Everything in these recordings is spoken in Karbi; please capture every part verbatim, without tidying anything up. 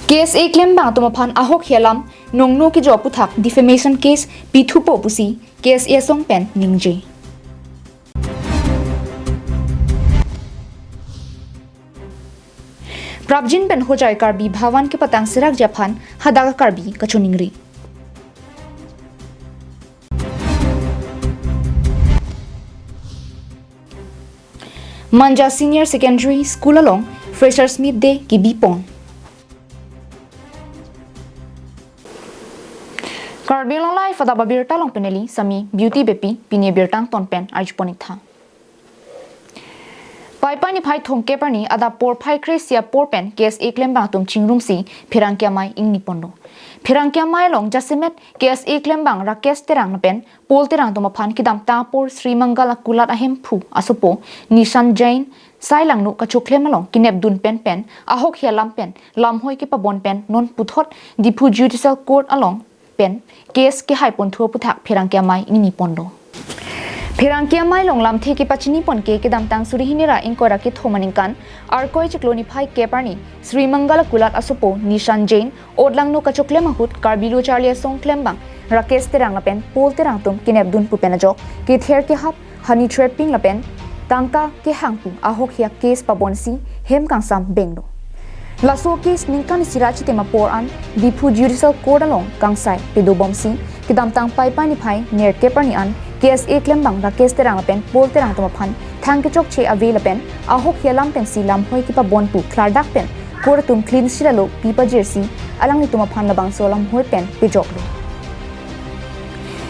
K S A klembang atum aphan ahokhi alam nongno kejo aphuthak defamation case pithupo pusi K S A asong pen ningje. Prapjin pen Hojai Karbi Bhawan kepatang serakji aphan hadak Karbi kachoningri. Manja Senior Secondary School along Freshers Meet Day kebipon. Karbi Anglong Live adap abirta along pen neli Sami Beauty Beypi, pini abirta angton pen arjupon-ik tha. Paipai niphai thomkep arni adap porphai kre-isi apor pen K S A klembang atum chingrumsi pherangke amei ingniponlo. Pherangke amei along jasemet K S A klembang Rakesh Terang lapen Paul Terang atum aphan kedamtang apor Sri Mangal Akulat ahemphu asopo Nishan Jain sai langno kachoklem along kenepdun pen pen ahokhi alam pen lamhoi kepabon pen non puthot Diphu Judicial Court along pen case kehaiponthu aphuthak pherangke amei ingniponlo. Pherangke amei along lamthe kepachinipon ke kedamtang suri hini ra ingkoi ra kethom aningkan Arkoi chiklo niphai kep arni Sri Mangal Akulat asopo Nishan Jain ot langno kachoklem ahut Karbi Lo Charli Asong klembang Rakesh Terang lapen Paul Terang atum kenepdun pu pen ajok kether kehap, honey trapping lapen tangka kehang pu ahokhi a-case pabonsi hem kangsam benglo. Laso case ningkan isi ra chitim apor an Diphu Judicial Court along kangsai pedobomsi kedamtang Paipai niphai nerkep arni an K S A klembang Rakesh Terang lapen Paul Terang atum aphan thang kechokche ave lapen ahokhi alam pensi lamhoi kepabon pu klardak pen court atum clean sheet alo pipajirsi alanglitum aphan labangso lamhoi pen pejoklo.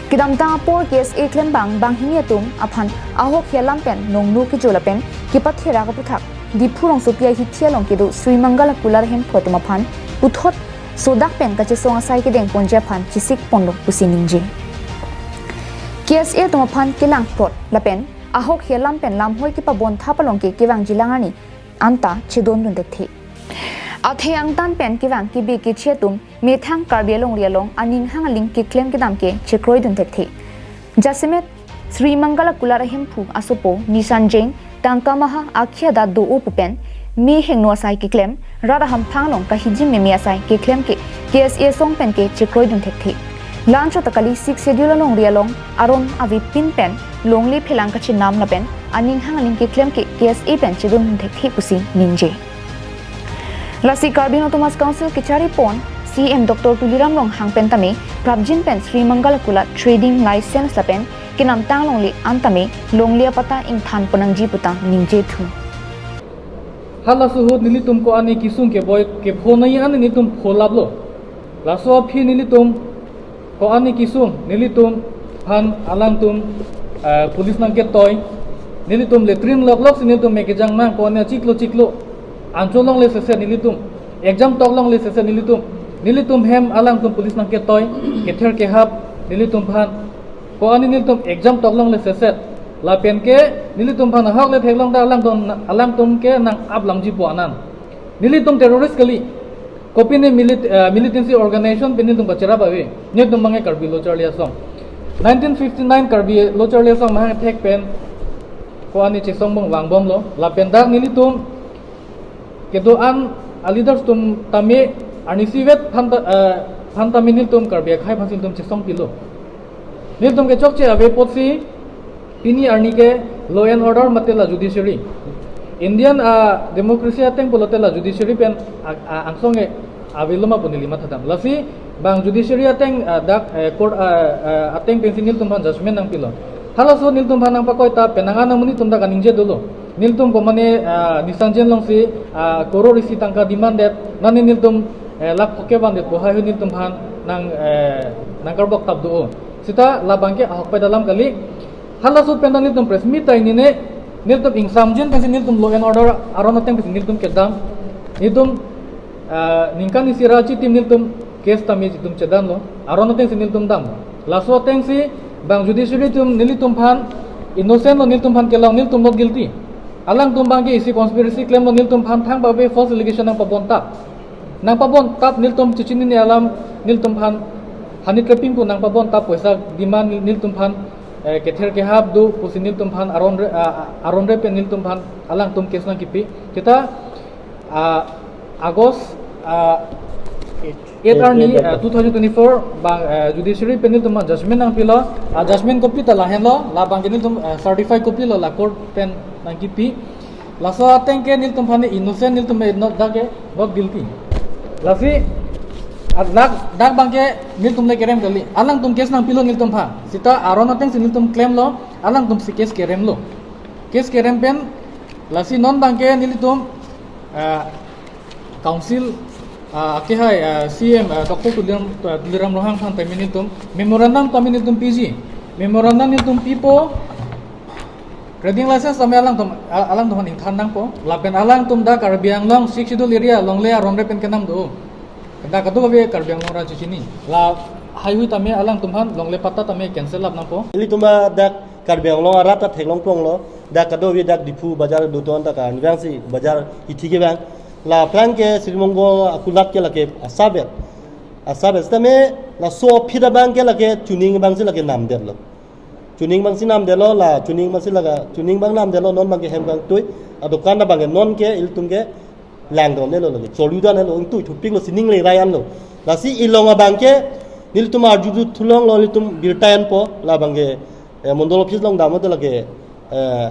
Kedamtang apor K S A klembang banghini atum aphan ahokhi alam pen nongno kejo lapen kepatherak aphuthak Diphu rongsopi ahithi along kedo Sri Mangal Akulat ahemphu atum aphan puthot sodak pen kachesong asai kedengponji aphan chesikponlo pusi ningje. K S A atum aphan kelangplot lapen ahokhi alam pen lamhoi kepabon thap along ke kevangjilang arni anta chedondun thekthe. Athe angtan pen kevang kebe keche atum methang Karbi alongri along aning hang aling keklem kedam ke chekroidun thekthe. Jasemet Sri Mangal Akulat ahemphu asopo Nishan Jain tangka maha akhia da do-o pu pen me hingno asai keklem, rat ahamphang along kahijim meme asai keklem ke K S A asong pen ke chekroidun thekthe. Lanchot ta kali Sixth Schedule alongri along aron avepin pen longle phelang kachinam lapen aning hang aling keklem ke K S A pen chedondun thekthe pusi ningje. Lasi Karbi Anglong Autonomous Council kecharipon C E M Doctor Tuliram Ronghang pen tame prapjin pen Sri Mangal Akulat trading license lapen kenamtang longle an tame longle apatta ingthanpon nangji pu ta ningjethu. Halaso ahut nelitum ko-an kesung keboi kepho nai an nelitum pholaplo. Laso aphi nelitum ko-an kesung, nelitum aphan alangtum, eh, police nangketoi, nelitum latrine loklok si nelitum me kejang nang, ko-an chiklo chiklo anchot longle sese nelitum, exam tok longle sese nelitum, nelitum hem alangtum police nangketoi, kether kehap nelitum aphan, ko-an nelitum exam tok longle sese, lapen ke nelitum aphan ahok le theklong ta alangtum, alangtum ke nang-ap lamji pu anan. Nelitum terrorist kali. Kopine milit-, eh, militancy organization pen nelitum kacherap ave. Nelitum abang ke Karbi Lo Charli Asong. Nineteen fifty-nine Karbi Lo Charli Asong mahang thek pen ko-an chesong bom vangbomlo. Lapen dak nelitum kedo-an a-leaders atum tame arnisi vet aphan ta, eh, aphan tame nelitum Karbi akhei aphan si nelitum chesong pilo. Nelitum kechokche ave apotsi pini arni ke law and order mate la judiciary, Indian, ah, democracy ateng pulote la judiciary pen a-, a-, angsong ke avelo ma pu neli matha dam. Lasi bang judiciary ateng, ah, dak, eh, court, ah, ah, ateng pensi nelitum aphan judgment nangpilo. Halaso nelitum aphan nangpakoi ta penang an amonit atum dak kaningje dolo. Nelitum komane, ah, Nishan Jain alongsi, ah, crore isi tangka demand det, nani nelitum, eh, lakh phongo ke vandet pu hai hui nelitum aphan nang, eh, nangkarbok tap do. Seta labang ke ahokpet alam kali. Halaso pen ta nelitum press meet ta inine, nelitum ingsamjin pensi nelitum law and order aron ateng pensi nelitum kedam. Nelitum, ah, ningkan isi ra chitim nelitum case tame nelitum chedamlo, aron atengsi nelitum dam. Laso atengsi bang judiciary atum nelitum aphan innocent lo, nelitum aphan kelong, nelitum not guilty. Alangtum abang ke isi conspiracy klemlo, nelitum aphan thang pabe false allegation nangpabon tap. Nangpabon tap nelitum chechinine alam, nelitum aphan honey trapping pu nangpabon tap, poisa demand nel-, nelitum aphan, eh, kether kehap do pusi nelitum aphan aron re, ah, aron re pen nelitum aphan alangtum case nangkipi. Seta, ah, August, ah, Eight arni, eh, two thousand twenty-four bang, eh, judiciary pen nelitum judgment nangpilo, ah, judgment copy ta lahenlo, labang ke nelitum, eh, certify copy lo la court pen nangkipi. Laso ateng ke nelitum aphan innocent, nelitum not, dak ke not guilty. Lasi, ah, dak, dak bang ke nelitum le kerem kali. Alangtum case nangpilo nelitum aphan. Seta aron ateng si nelitum claim lo, alangtum si case kerem lo. Case kerem pen, lasi non bang ke nelitum, ah, Council, ah, akehai, ah, C M, ah, Doctor Tuliram, ah, Tuliram Ronghang aphan tame nelitum memorandum tame nelitum piji. Memorandum nelitum pipo. Trading license tame alangtum, ah, alangtum aphan ingthan nangpo. Lapen alangtum dak Karbi Anglong Sixth Schedule area longle aron re pen kenam do. Dak kadokave Karbi Anglong arat chechini. Lahai hui tame alangtum aphan longle patta tame cancel lap nangpo. Ilitum dak Karbi Anglong arat ta theklong ponglo. Dak kadokave dak Diphu bazar doton ta ka anvang si bazar ithi kevang. Laphrang ke Sri Mongol akulat ke lake asabet. Asabet sitame laso aphi abang ke lake chuning abang si lake namdetlo. Chuning abang si namdetlo la, chuning abang si lake, chuning abang namdetlo non abang ke hem abang tui. Adokan abang ke non ke ilitum ke langdon-etlo lake. Cholu dan-etlo, ingtui thupiklo, sining le rai anlo. Lasi ilong abang ke nelitum arju thulonglo, nelitum birta enpo, labang ke, eh, mondol office along damlo te lake, eh,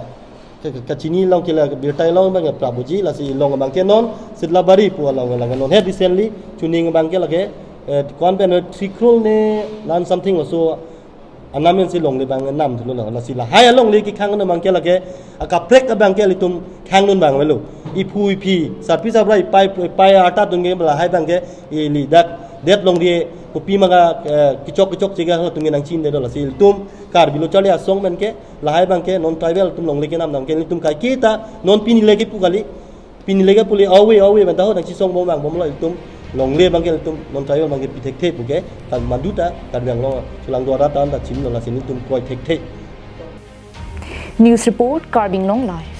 ke, ke, kachini along ke la birta along abang ke prapji, lasi ilong abang ke non Sidlabari pu along, along non he recently chuning abang ke lake, eh, kon pen three crore ne lan something also anam ensi longle abang namthulo, lasi lahai alongle kekhang abang ke lake akaprek abang ke ilitum khangdun abang avelo. Iphu iphi, sarpi sarpra, ipai ipai arta atum ke lahai abang ke ili dak det longri kopi ma ka, eh, kechok kechok chega atum ke nangchinine do, lasi ilitum Karbi Lo Charli Asong pen ke lahai abang ke non tribal atum longle kenam abang ke ilitum kaiketa non pini le kepu kali. Pini le kepu le awe awe pen ta ho nangchisong bom abang bomlo, ilitum longle abang ke ilitum non tribal abang ke pi thekthe pu ke, kan mandu ta Karbi Anglong chelangdo arat ta chinilo, lasi ilitum kroi thekthe. News report, Karbi Anglong Live.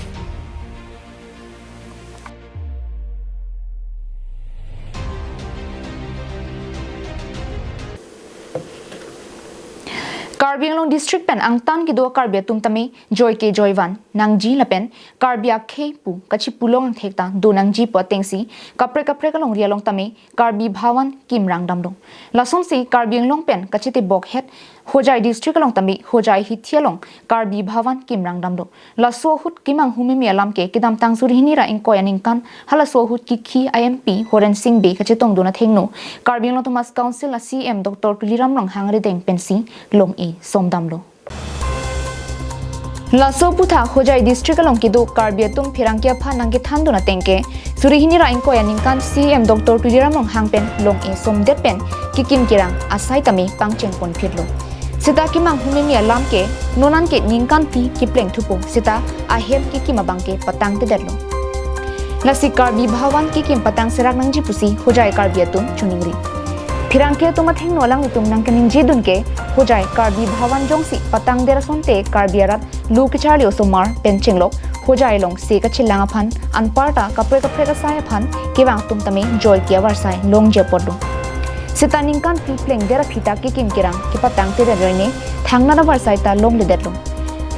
Karbi Anglong District pen angtan kedo Karbi atum tame joike joivan nangji lapen Karbi akhei pu kachipulong angthek ta do nangji pu atengsi kaprek kaprek alongri along tame Karbi Bhavan kimrang damlo. Lasonsi Karbi Anglong pen kachetebok het Hojai District along tame Hojai hithi along Karbi Bhavan kimrang damlo. Laso ahut kemanghumeme alam ke kedamtang suri hini ra ingkoi aningkan halaso ahut kikhi a-M P Horen Sing Bey kachetongdun athengno Karbi Anglong Autonomous Council a-C E M Doctor Tuliram Ronghang arideng pensi long-e somdamlo. Laso aputhak Hojai District along kedo Karbi atum pherangke aphan nangkethandun ateng ke suri hini ra ingkoi aningkan C E M Doctor Tuliram Ronghang pen long-e somdet pen kekim kerang asai tame pangchengpon phitlo. Seta kemanghumeme alam ke non an ke ningkan phli kepleng thupo, seta ahem kekim abang ke patangtedetlo. Lasi Karbi Bhavan kekim patang serak nangji pusi Hojai Karbi atum choningri. Pherangke atum athengno alanglitum nangkaningjedun ke Hojai Karbi Bhavan jongsi patangdet asonte Karbi arat lo kecharli osomar pen chenglok Hojai along se kachelang aphan anparta kaprek kaprek asai aphan kevang atum tame joike avarsai longji apotlo. Seta ningkan phli plengdet aphi ta kekim kerang kepatangtedet roi ne thangnat avarsai ta longledetlo.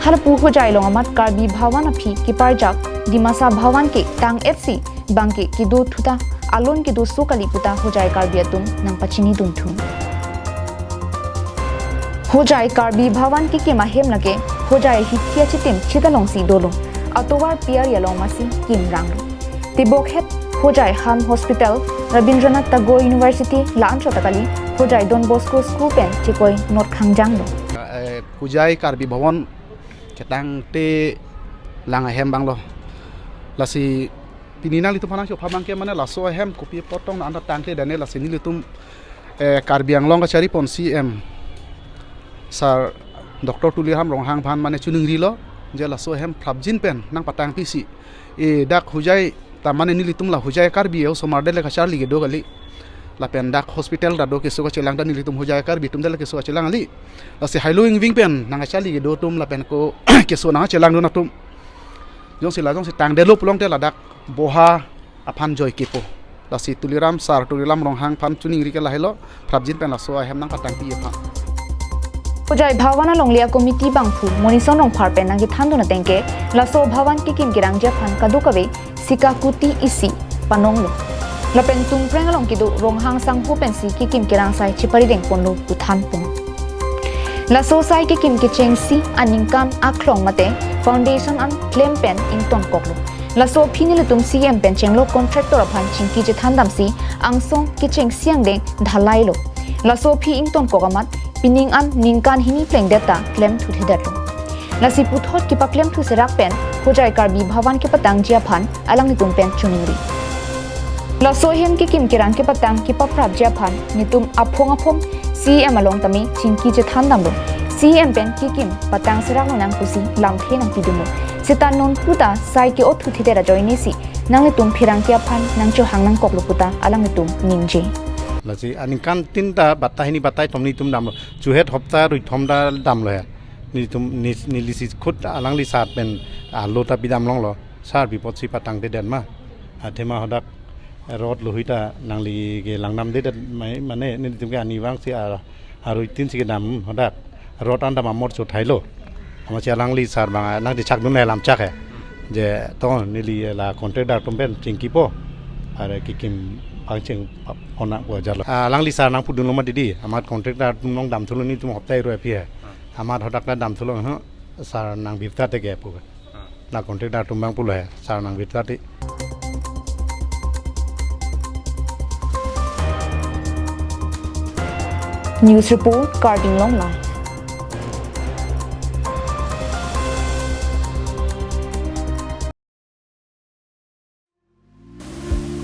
Halapu Hojai along amat Karbi Bhavan aphi keparjak Dimasa Bhavan ke tang-etsi bang ke kedo thuta alon kedo so kali puta Hojai Karbi atum nangpachinidunthu. Hojai Karbi Bhavan kekim ahem lake Hojai hithi achitim chit alongsi dolo. Atovar P R E along masi kimranglo. Tebok het Hojai Ham Hospital, Rabindranath Tagore University la-anchot ta kali, Hojai Don Bosco School pen chekoi not khangjanglo. Eh, Hojai Karbi Bhavan ketangte lang ahem abanglo. Lasi pini nanglitum aphan nangchopha abang ke mane laso ahem kopi apot tong na anta tangte dane, lasi nelitum, eh, Karbi Anglong kacharipon C E M Sir Doctor Tuliram Ronghang aphan mane choningrilo je laso ahem prapjin pen nangpatangpisi, eh, dak Hojai ta mane nelitum la Hojai Karbi osomar det le kacharli kedo kali. Lapen dak hospital ta do keso kachelang ta nelitum Hojai Karbi atum det le keso kachelang kali. Lasi hailo ingving pen nangkacharli kedo atum lapen ko keso nangkachelangdun atum jongsi la jongsi tangdetlo pulote ladak boha aphan joikepo. Lasi Tuliram Sir Tuliram Ronghang aphan choningri ke lahelo, prapjin pen laso ahem nangpatangpi aphan. Hojai Bhavan alongle a-committee bangphu Monison Rongphar pen nangkethandun ateng ke laso Bhavan kekim kerangji aphan kadokave sika kuti isi panonglo. Lapen Tungpreng along kedo Ronghang Sangho pensi kekim kerangsai cheparideng ponlo pu thanpon. Laso sai kekim kechengsi aningkan aklong mate foundation an klem pen ingtonkoklo. Laso aphi nelitum C M pen chenglo contractor aphan chingki chethan damsi angsong kechengsi angdeng dhalailo. Laso aphi ingtonkok amat pining an ningkan hini plengdet ta klemthuthedetlo. Lasi puthot kepaklem thuserak pen Hojai Karbi Bhavan kepatangji aphan alanglitum pen choningri. Laso ahem kekim kerang kepatang kepaprapji aphan netum aphong aphong C M along tame chingki chethan damlo. C M pen kekim patang serak lonang pusi lamthe nangpidunlo. Seta non puta sai ke-otthuthedet ajoinesi nanglitum pherangke aphan nangchohang nangkoklo puta alanglitum ningje. Lasi aningkan tin ta batai hini batai thom nelitum damlo. Chuhet hopta ruithom ta damlo he. Nelitum nis-, nelisi khut alangli sar pen alo ta pidam longlo. Sar bipotsi patangtedet ma. Athema hadak rot lohui ta nangli ke langdamdedet mai mane nelitum ke ani vangsi a-, arui tin si kedam hadak. Rot an dam amor chothailo. Amatsi alangli sar bang nangtichak dun lam chak he. Je to neli la contractor atum pen chingkipo. Are kekim pangcheng pa-, pona pu ajarlo. Ah, alangli sar nangpudunlo ma didi. Amat contractor atum along damthulo nelitum hopta iro aphi he. Amat hadak ta damthulo, huh? Sar nang bipta te ke pu. La contractor atum abang pulo he, sar nang bipta te. News report, Karbi Anglong Live.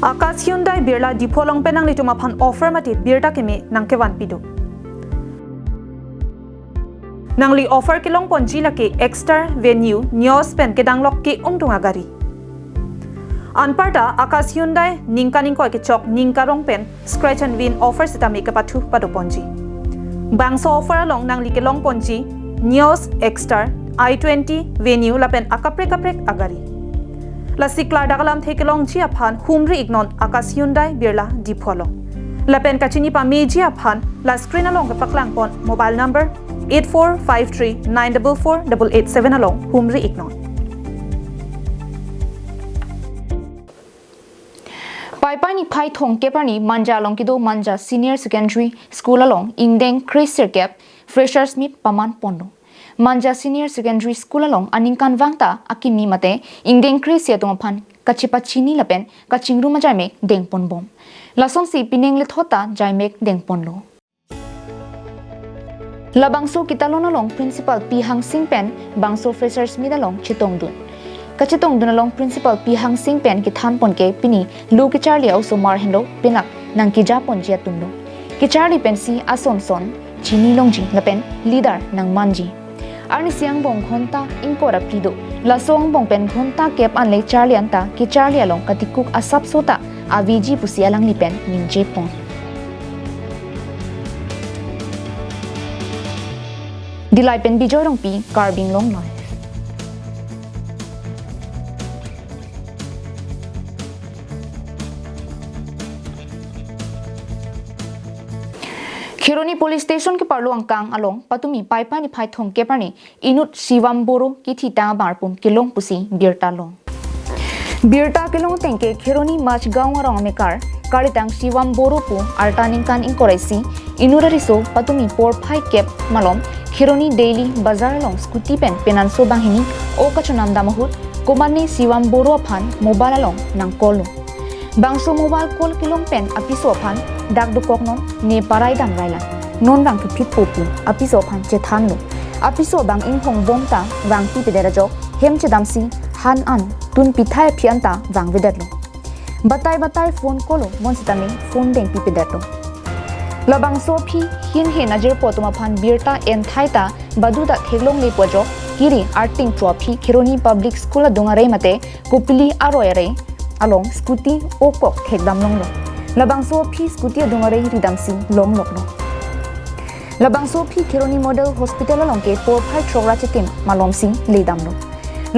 Akash Hyundai Birla Diphu along pen nanglitum aphan offer mate birta keme nangkevan pido. Nangli offer kelongponji lake Exter, Venue, Nios pen kedanglok ke-ongdung agari. Anparta Akash Hyundai ningkan ingkoi kechok ningkarong pen scratch and win offer sitame kepathu padoponji. Bangso offer along nangli kelongponji Nios, Exter, i twenty, Venue lapen akaprek kaprek agari. Lasi klardak alamthe kelongji aphan humri iknon Akash Hyundai Birla Diphu along. Lapen kachini pameji aphan la screen along kepaklangpon mobile number eight four five three nine double four double eight seven along humri iknon. Paipai niphai thomkep arni Manja along kedo Manja Senior Secondary School along ingdeng kresirkep Freshers Meet pamanponlo. Manja Senior Secondary School along aningkanvang ta akimi mate ingdeng kresi atum aphan kachepachini lapen kachingrum ajaimek dengponbom. Lasonsi pining lethot ta jaimek dengponlo. Labangso kitalon along Principal Pi Hangsing pen bangso Freshers Meet along chetongdun. Kachetongdun along Principal Pi Hangsing pen kethanpon ke pini lo kecharli a-osomar henlo penap nangkejaponji atumlo. Kecharli pensi ason son chinilongji lapen leader nangmanji. Arnisi angbong ghonta ingkoi ra phli do. Laso angbong pen ghonta kep anle charli anta kecharli along katikuk asapso ta aveji pusi alangli pen ningjepon. Dillai pen Bijoy Rongpi, Karbi Anglong Live. Kheroni Police Station keparlo angkang along patumi Paipai niphai thomkep arni inut Shivam Boro kethitang abarpum kelong pusi birta long. Birta kelong ateng ke Kheroni Machgaon arong amekar kalitang Shivam Boro pu arta ningkan ingkoi ra isi inut ariso patumi porphai kep malom Kheroni Daily Bazar along scooty pen penanso banghini ok kachonam dam ahut komatne Shivam Boro aphan mobile along nang-call lo. Bangso mobile call kelong pen apiso aphan dak dokoknon, ne parai damrailang, non vangthuphitpo pu apiso aphan chethanlo. Apiso abang inghongbom ta vangpipedet ajok hem chedamsi han an tun pithai aphi anta vangvedetlo. Batai batai phone call lo bonsitame phone dengpipedetlo. Labangso aphi hin hin ajirpo atum aphan birta enthai ta baduta theklonglepo ajok kiri arting pro aphi Kheroni Public School adung arei mate Kopili aroi arei along scooty ok kok thekdam longlo. Labangso aphi scooty adung arei ridamsi longloklo. Labangso aphi Kheroni Model Hospital along ke porphai throk ra chitim malomsi ledamlo.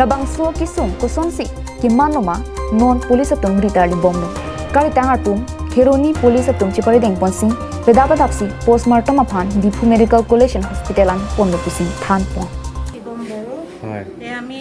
Labangso akesung kosonsi kemanlo ma non police atum ritarlibomlo. Kalitang arpum Kheroni police atum cheparidengponsi pedap adapsi postmortem aphan Diphu Medical College and Hospital an ponlo pusi thanpon. Shivam বড়ো। হয়। তে আমি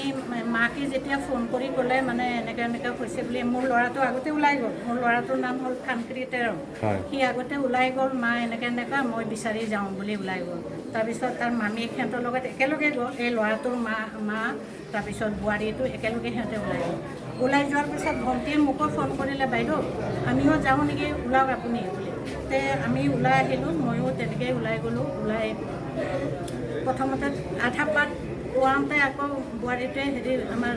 মা মাকে যেতিয়া ফোন কৰি ক'লে, মানে, এনেকে এনেকে হৈছে বুলি, মোৰ ল'ৰাটো আগতে ওলাই গ'ল। মোৰ ল'ৰাটোৰ নাম হ'ল ফানক্ৰি তেৰণ। হয়। সি আগতে ওলাই গ'ল, "মা, এনেকে এনেকা, মই বিচাৰি যাওঁ" বুলি ওলাই গ'ল। তাৰপিছত তাৰ মামীয়েক সিহঁতৰ লগত একেলগে গ'ল। এই ল'ৰাটোৰ মা, মা, তাৰপিছত বোৱাৰীটো একেলগে সিহঁতে ওলাই গ'ল। ওলাই যোৱাৰ পিছত ভণ্টিয়ে মোকো ফোন কৰিলে, "বাইদেউ, আমিও যাওঁ নেকি, ওলাওক আপুনি" বুলি। তে আমি ওলাই আহিলোঁ, ময়ো তেনেকৈ ওলাই গ'লোঁ। ওলাই প্ৰথমতে আধা বাট পোৱাওঁতে আকৌ বোৱাৰীটোৱে, হেৰি, আমাৰ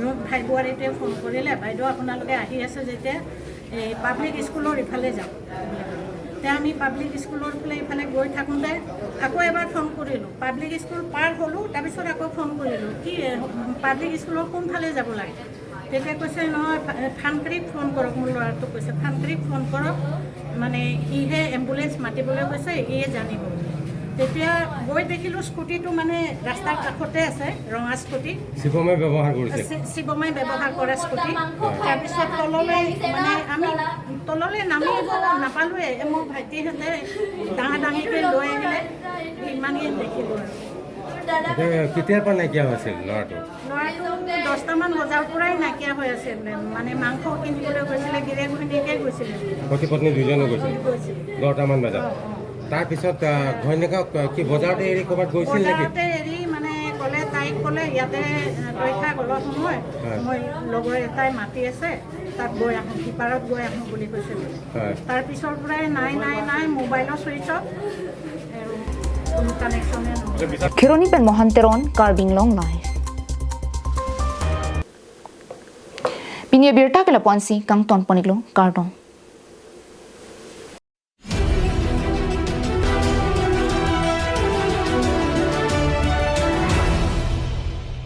ৰুম ভাই বোৱাৰীটোৱে ফোন কৰিলে, "বাইদেউ, আপোনালোকে আহি আছে যেতিয়া এই পাব্লিক স্কুলৰ ইফালে যাওক।" তে আমি পাব্লিক স্কুলৰ ফালে ইফালে গৈ থাকোঁতে আকৌ এবাৰ ফোন কৰিলোঁ। পাব্লিক স্কুল পাৰ হ'লোঁ, তাৰপিছত আকৌ ফোন কৰিলোঁ, "কি, এ, পাব্লিক স্কুলৰ কোনফালে যাব লাগে?" তেতিয়া কৈছে, "নহয়, ফা-, ফানক্ৰিক ফোন কৰক", মোৰ ল'ৰাটোক কৈছে, "ফানক্ৰিক ফোন কৰক, মানে, সিহে এম্বুলেন্স মাতিবলৈ কৈছে, সিয়ে জানিব।" তেতিয়া গৈ দেখিলোঁ স্কুটিটো, মানে, ৰাস্তাৰ কাষতে আছে, ৰঙা স্কুটি। শিৱমে ব্যৱহাৰ কৰিছে। শি-, শিৱমে ব্যৱহাৰ কৰা স্কুটি। হয়। তাৰপিছত তললৈ, মানে, আমি তললৈ নামিব নাপালোঁৱে। এই মোৰ ভাইটিহঁতে ডাঙৰ ডাঙৰকৈ লৈ আহিলে, ইমানেই দেখিলোঁ আৰু। এতিয়া কেতিয়াৰ পৰা নাইকিয়া হৈছিল ল'ৰাটো? ল'ৰাটো দহটামান বজাৰ পৰাই নাইকিয়া হৈ আছিল। মানে, মাংস কিনিবলৈ গৈছিলে, গিৰিয়েক ঘৈণীয়েকে গৈছিলে। পতি পত্নী দুজনে গৈছিল? গৈছিল। দহটামান বজাত? অ, অ। তাৰপিছত, আহ, ঘৈণীয়েকক, আহ, কি বজাৰতে এৰি ক'ৰবাত গৈছিল নেকি? বজাৰতে এৰি, মানে, ক'লে, তাইক ক'লে, "ইয়াতে, আহ, ৰৈ থাক অলপ সময়, হয়। মই লগৰ এটাই মাতি আছে, তাত গৈ আহোঁ, সিপাৰত গৈ আহোঁ" বুলি কৈছিল। হয়। তাৰ পিছৰ পৰাই নাই, নাই, নাই, মোবাইলৰ ছুইচ অফ, আৰু কোনো কানেকশ্যনে নহয়। Kheroni pen Mohan Teron, Karbi Anglong Live. Pini abirta ke lapu-ansi kangton pon-iklo, kardom.